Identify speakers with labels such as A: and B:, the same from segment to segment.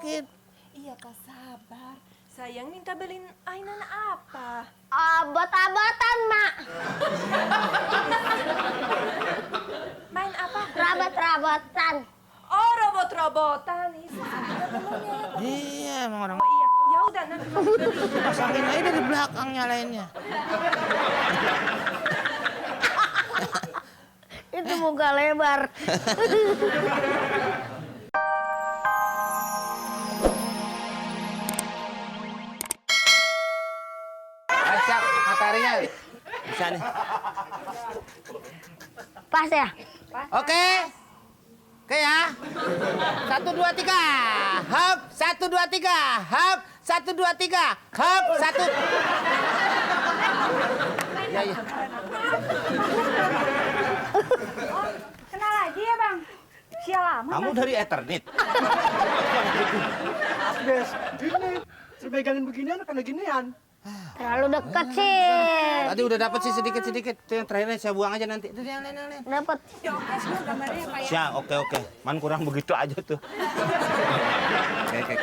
A: sakit.
B: Iya Pak, sabar. Sayang minta beliin Ainan apa?
C: Abot-abotan, Mak.
B: Main apa?
C: Rabot-rabotan.
B: Oh, robot-robotan.
A: Iya, emang orang.
B: Oh iya, ya udah nanti.
A: Pasangin aja dari belakang nyalainnya.
C: Itu muka lebar.
A: Siap, mataharinya. Bisa nih.
C: Pas ya?
A: Oke. Oke ya. 1, 2, 3. Hop, 1, 2, 3. Hop, 1, 2, 3. Hop, 1. Ya, ya.
C: Kenal lagi ya, Bang? Sial lama.
A: Kamu dari Eternit.
D: Des, ini saya pegangin beginian karena ginian.
C: Terlalu deket sih.
A: Tadi udah dapat sih sedikit-sedikit. Itu yang terakhirnya saya buang aja nanti. Itu yang lain.
C: Dapat.
A: Siap, oke. Man kurang begitu aja tuh. Oke.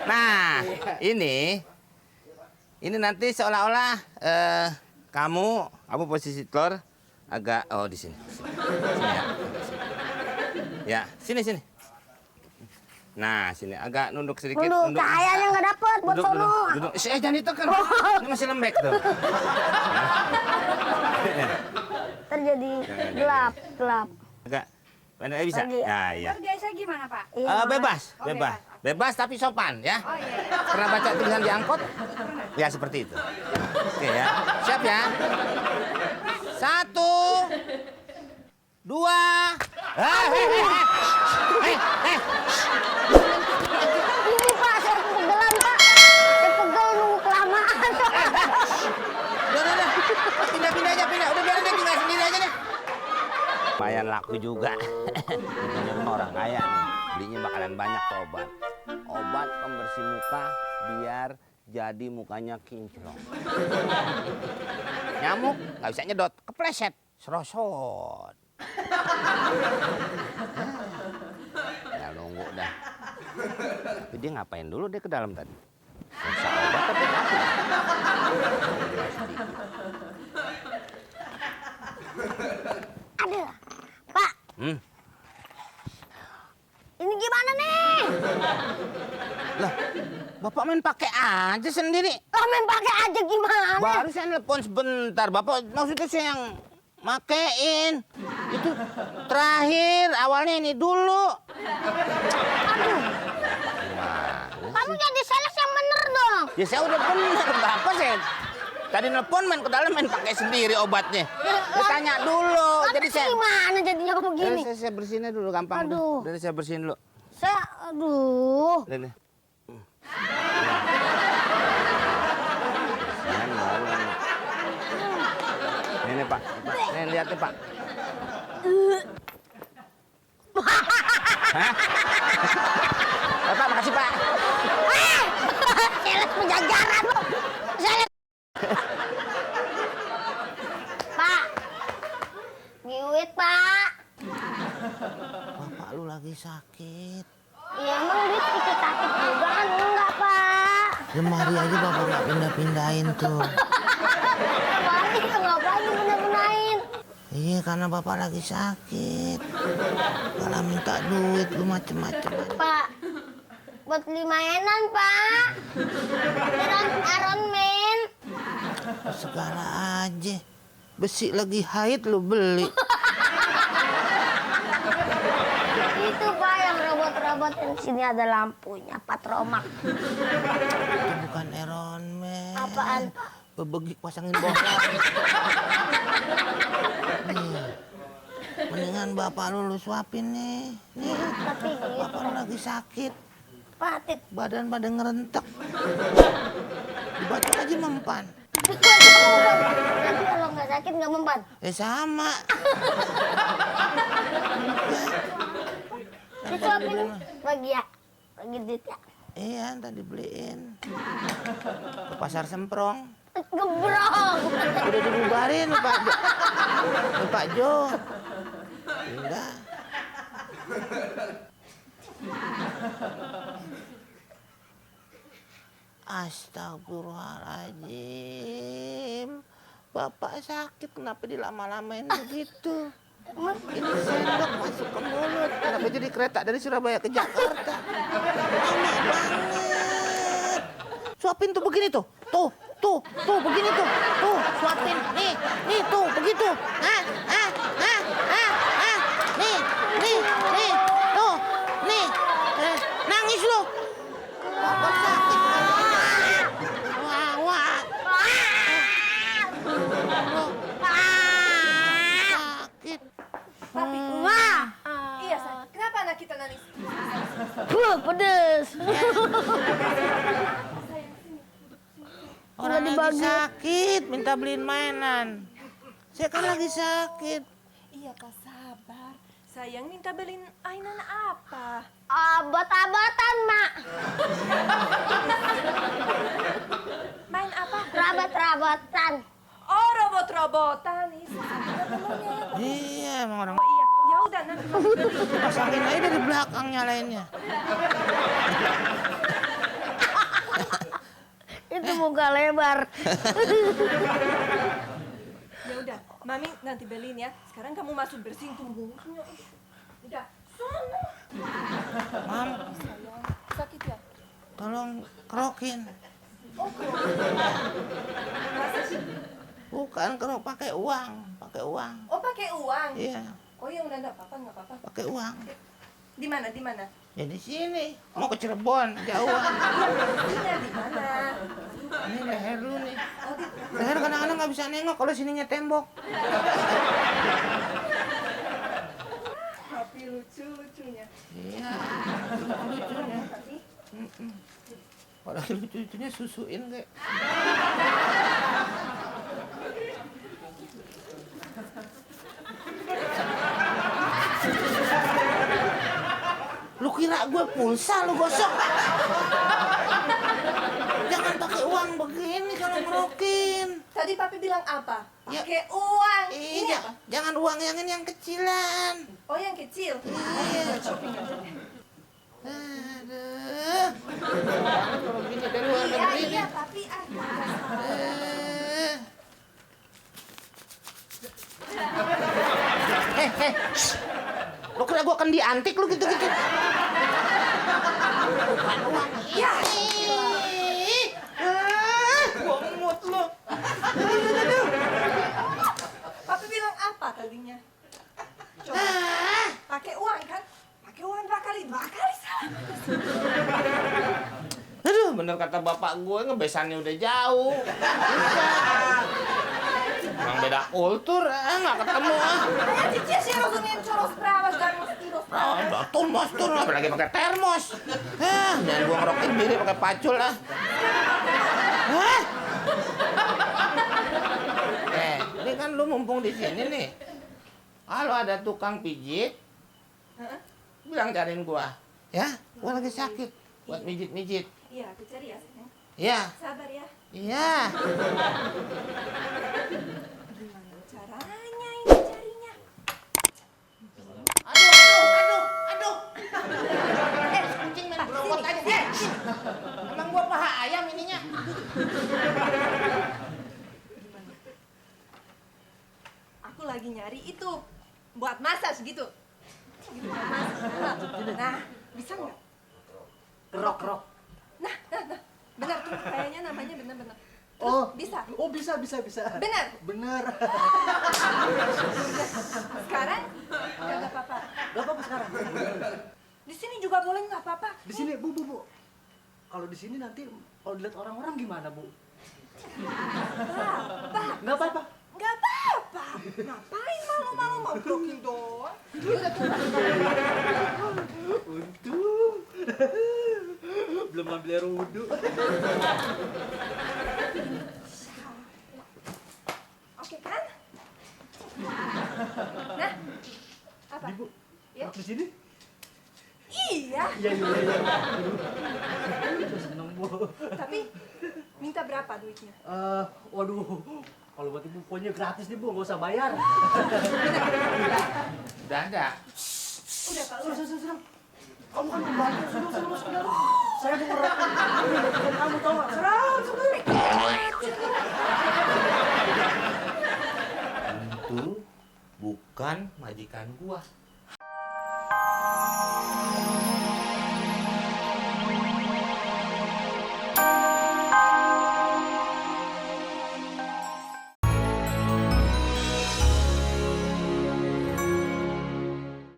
A: Nah, ini nanti seolah-olah kamu posisi telur agak di sini. Sini ya. Ya, sini. Nah, sini agak nunduk sedikit.
C: Nunduk, cahayanya nggak dapet buat sono.
A: Duduk. Jangan ditekan. Ini masih lembek tuh.
C: Terjadi gelap.
A: Agak pendek bisa. Ya.
E: Biasa gimana, Pak?
A: Bebas tapi sopan ya.
E: Oh iya.
A: Pernah baca tulisan di angkot? Ya seperti itu. Oke ya. Siap ya. 1, 2.
C: Ini Pak, saya kepegelan Pak. Saya pegel nunggu kelamaan.
A: Udah. Pindah aja. Udah biarin dia tinggal sendiri aja deh. Lumayan laku juga. Ini orang kaya nih. Belinya bakalan banyak tuh obat. Obat pembersih muka biar jadi mukanya kinclong. Nyamuk nggak bisa nyedot, kepleset, serosot. Ya nunggu dah. Tapi dia ngapain dulu dia ke dalam tadi? Bisa obat tapi apa?
C: Aduh, Pak. Ini gimana nih?
A: Lah, Bapak main pakai aja sendiri.
C: Lah main pakai aja gimana?
A: Baru saya nelpon sebentar. Bapak maksudnya saya yang makein. Itu terakhir, awalnya ini dulu.
C: Aduh. Kamu jadi sales yang bener dong.
A: Ya saya udah bener, Bapak saya. Tadi nelpon main ke dalam main pakai sendiri obatnya. Saya tanya dulu.
C: Jadi saya gimana jadinya kamu gini?
A: Saya bersihin dulu gampang.
C: Aduh.
A: Udah saya bersihin dulu.
C: Aduh.
A: Ini. Ini Pak. Nih lihat nih Pak. Hah? Bapak makasih Pak.
C: Sales penjajaran lu. Sales. Pak. Duit, Pak.
A: Bapak lu lagi sakit.
C: Ya emang duit ikut sakit juga kan enggak, Pak.
A: Lemari aja Bapak nggak pindah-pindahin tuh.
C: Lemari ngapain pindah-pindahin?
A: Iya karena Bapak lagi sakit. Malah minta duit lu macem-macem.
C: Pak, buat beli mainan, Pak. Iron Man.
A: Segala aja. Besi lagi haid lu beli.
C: Itu Pak yang robot-robot yang sini ada lampunya, Patromak.
A: Itu bukan Iron Man.
C: Apaan?
A: Bebegik pasangin bola. Nih. Mendingan Bapak lu suapin nih. Nih.
C: Tapi
A: Bapak lu lagi sakit.
C: Patit.
A: Badan pada ngerentek. Dibaca aja mempan.
C: Nanti kalau nggak sakit nggak mempan.
A: Sama.
C: Disuapin bagi ya, bagi duit ya.
A: Iya, tadi beliin. Ke pasar Semprong.
C: Gebrong.
A: Udah dibubarin Pak Jo. Pindah. Astagfirullahaladzim. Bapak sakit, kenapa dilama-lamain begitu? Ini sendok masuk ke mulut. Kenapa jadi kereta dari Surabaya ke Jakarta? Lama banget. Suapin tuh begini tuh. Tuh, begini tuh. Tuh, suapin. Nih, tuh, begitu. Nih. Tuh, nih. Nangis lu. Bapak sakit. Wah. Sakit.
B: Papi.
C: Wah,
B: Iya, sayang. Kenapa anak kita nangis?
C: pedes.
A: Orang lagi
C: dibagi.
A: sakit, minta beliin mainan. Saya kan lagi sakit.
B: Iya, Pak, sabar. Sayang minta beliin mainan apa?
C: Abot-abotan, Mak.
B: Main apa?
C: Rabot-rabotan.
B: Oh, robot-robotan. Ih, susah bener ya.
A: Iya, emang orang.
B: Oh iya, ya udah nanti kamu beli.
A: Pasangin aja dari belakang nyalainnya.
C: Itu muka lebar.
B: Ya udah, Mami nanti beliin ya. Sekarang kamu masuk bersihin tuh mulutnya. Udah, sono.
A: Mam,
B: Sayang, sakit ya?
A: tolong kerokin.
B: Masa sih?
A: Bukan kerok, pakai uang.
B: Oh, pakai uang?
A: Iya,
B: Oh ya udah nggak apa-apa.
A: pakai uang.
B: Di mana?
A: Ya di sini. Mau ke Cirebon, jauhan.
B: Iya, di mana?
A: Ini leher lu nih.
B: Oh, di
A: Leher kadang-kadang nggak bisa nengok kalau sininya tembok.
B: Tapi lucu-lucunya.
A: Iya.
B: Tapi
A: Kalau lucu-lucunya susuin kayak. Lu kira gue pulsa lu gosok? Jangan pakai uang begini kalau ngerokin.
B: tadi Papi bilang apa?
A: Ya.
B: Pakai uang. Ini
A: Iya,
B: apa?
A: jangan uang yang kecilan.
B: Oh, yang kecil.
A: Iya. Aduh. Kalau gini dari luar negeri
B: Iya,
A: nih.
B: tapi
A: Shh. Lu kira gua akan diantik lu gitu-gitu? Bukan uang.
B: Iya.
A: Gomot lu.
B: Papi bilang apa tadinya? Coba. Pakai uang kan? Pakai uang dua kali salah.
A: Aduh, bener kata bapak gue, ngebesannya udah jauh. Emang beda kultur, nggak ketemu.
B: Ya, cici sih rozumiem coros pravas dan mostiros pravas.
A: Betul, mostur, apalagi pakai termos. Jangan gua ngerokin diri pakai pacul lah. Ini kan lu mumpung di sini nih. Kalau ada tukang pijit, bilang cariin gua. Ya, gua lagi sakit. Buat mijit-mijit.
B: Iya, aku cari ya, sayang.
A: Iya.
B: Sabar ya.
A: Iya.
B: Gimana caranya ini carinya?
A: Aduh. Kucing main berobot aja. Emang gua paha ayam ininya.
B: Aku lagi nyari itu buat massage gitu. Buat massage. Nah, bisa nggak?
D: Kerok.
B: Nah. Benar tuh, kayaknya namanya benar-benar.
D: Oh,
B: Bisa.
D: Oh, bisa.
B: Benar.
D: Bener.
B: Sekarang nggak apa-apa.
D: Gak apa-apa sekarang.
B: Di sini juga boleh nggak apa-apa.
D: Di sini, Bu. Kalau di sini nanti kalau dilihat orang-orang gimana, Bu? Gak apa-apa.
B: Nggak apa-apa. Ngapain malu-malu mau bloking doang?
D: Untung. Belum ambil air wudhu.
B: Oke kan? Nah, apa?
D: Ibu,
B: Ya?
D: di sini?
B: Iya.
D: Iya. Seneng, Bu.
B: Tapi minta berapa duitnya?
D: Waduh. Kalau buat ibu pokoknya gratis nih, Bu. Nggak usah bayar.
A: Udah ada.
B: Udah Pak.
D: Sudah. Kamu kan pembantu. Sudah. Saya mau ngerekam. Kamu tahu nggak? Sudah.
A: bukan majikan gua.